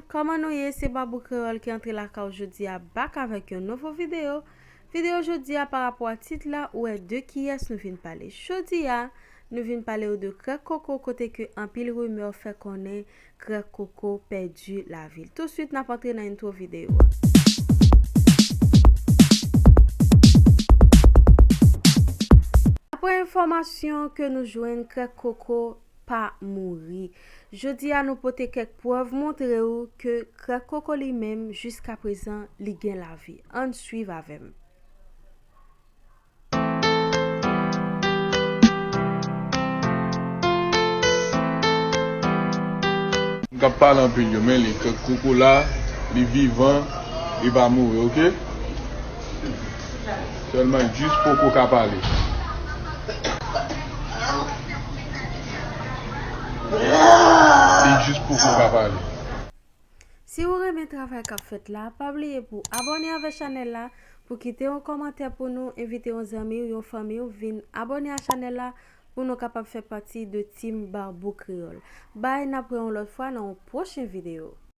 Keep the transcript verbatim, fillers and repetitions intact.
Kòman nou ye? Se Babou Kreyòl ki antre lakay ou jodi a, back avèk yon nouvo videyo. Videyo jodi a, pa rapò a tit la, ou wè de kiyès nou vin pale. Jodi a, nou vin pale w de Krèk Koko, kote ke anpil rimè fè konnen Krèk Koko pèdi lavi l. Touswit, n ap antre nan entwo videyo a. Daprè enfòmasyon ke nou jwenn, Krèk Koko pa mouri. Jodi a, nou pote kèk prèv montre w ke Krèk Koko li menm, jiska prezan, li gen lavi. Ann swiv avè m. M k ap pale anpil yo, men li, Krèk Koko la, li vivan, li pa mouri, oke? Sèlman l jis poko ka pale. Li jis poko ka pale. Si ou renmen travay k ap fèt la, pa bliye pou abòne avè chanèl la, pou kite yon kòmantè pou nou, envite yon zanmi w, yon fanmi w vin abòne a chanèl la pou nou kapab fè pati de Team Babou Kreyòl. Bye, n ap wè yon lòt fwa nan yon pwochen videyo.